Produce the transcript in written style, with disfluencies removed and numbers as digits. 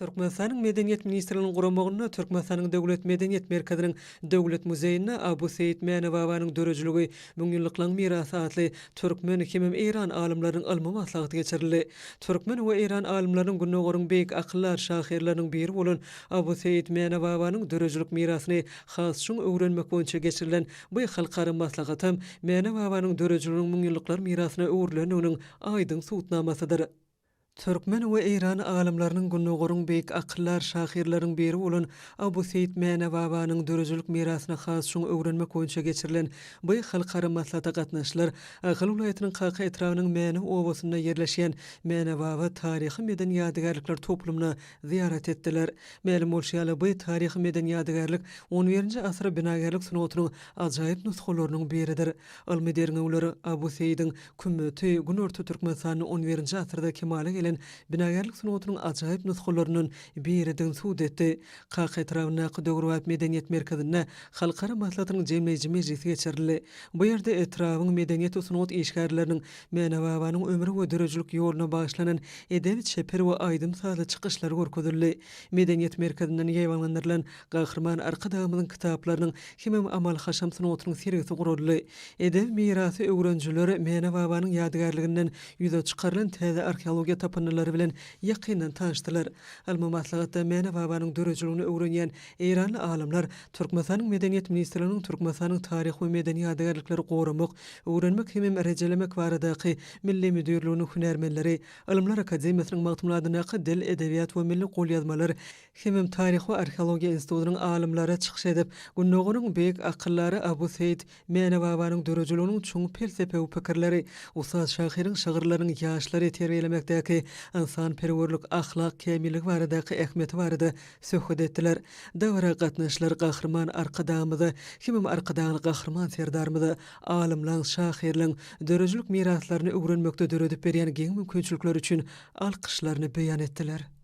Türkmenistanyň Medeniýet ministrliginiň guramagynda Türkmenistanyň Döwlet medeniýet merkeziniň Döwlet muzeýinde Abu Seýit Mäne babanyň döredijiligi, müňýyllyklaryň mirasy atly türkmen hemem eýran alymlarynyň ylmy maslahaty geçirildi. Türkmen we eýran alymlarynyň Gündogaryň beýik akyldar şahyrlarynyň biri bolan Abu Seýit Mäne babanyň döredijilik mirasyny has çuň öwrenmek boýunça geçirilen bu halkara maslahatam Mäne babanyň döredijiliginiň müňýyllyklar mirasyna öwrülendiginiň aýdyň subutnamasydyr. Türkmen we eýran alymlarynyň Gündogaryň beýik akyldar şahyrlarynyň biri bolan Abu Seýit Mäne babanyň döredijilik mirasyny has çuň öwrenmek boýunça geçirilen bu halkara maslahata gatnaşyjylar Ahal welaýatynyň Kaka etrabynyň Mäne obasynda ýerleşýän Mäne baba taryhy-medeni ýadygärlikler toplumyna zyýarat etdiler. Mälim bolşy ýaly, bu taryhy-medeni ýadygärlik on birinji asyr binagärlik sungatynyň ajaýyp nusgalarynyň biridir. Ylmy derňewler Abu Seýidiň kümmeti Günorta Türkmenistanda on birinji asyrda kemala gelen binagärlik sungatynyň ajaýyp nusgalaryndan biridigini subut etdi. Kaka etrabyndaky döwrebap medeniýet merkezinde halkara maslahatynyň jemleýji mejlisi geçirildi. Bu ýerde etrabyň medeniýet we sungat işgärleriniň Mäne babanyň ömri we döredijilik ýoluna bagyşlanan edebi-çeper we aýdym-sazly çykyşlary görkezildi. Medeniýet merkezinden ýaýbaňlandyrylan Gahryman Arkadagymyzyň kitaplarynyň hemem amaly-haşam sungatynyň sergisi guraldy. Edebi mirasy öwrenijiler Mäne babanyň ýadygärliginden ýüze çykarylan täze arheologiýa tapyndylary bilen ýakyndan tanyşdylar. Ylmy maslahatda Mäne babanyň döredijiligini öwrenýän eýranly alymlar, Türkmenistanyň Medeniýet ministrliginiň Türkmenistanyň taryhy we medeni ýadygärlikleri goramak, öwrenmek hemem rejelemek baradaky Milli müdirliginiň hünärmenleri, Ylymlar akademiýasynyň Magtymguly adyndaky Dil, edebiýat we milli golýazmalar Hemem Taryh we arheologiýa institutynyň alymlary çykyş edip, Gündogaryň beýik akyldary Abu Seýit Mäne babanyň döredijiliginiň çuň pelsepewi pikirleri, ussat şahyryň şygyrlarynyň ýaşlary terbiýelemekdäki ynsanperwerlik, ahlak kämilligi baradaky ähmiýeti barada söhbet etdiler. Dabara gatnaşyjylar Gahryman Arkadagymyza hemem Arkadagly Gahryman Serdarymyza alymlaň, şahyrlaň döredijilik miraslaryny öwrenmekde döredip berýän giň mümkinçilikleri üçin alkyşlaryny beýan etdiler.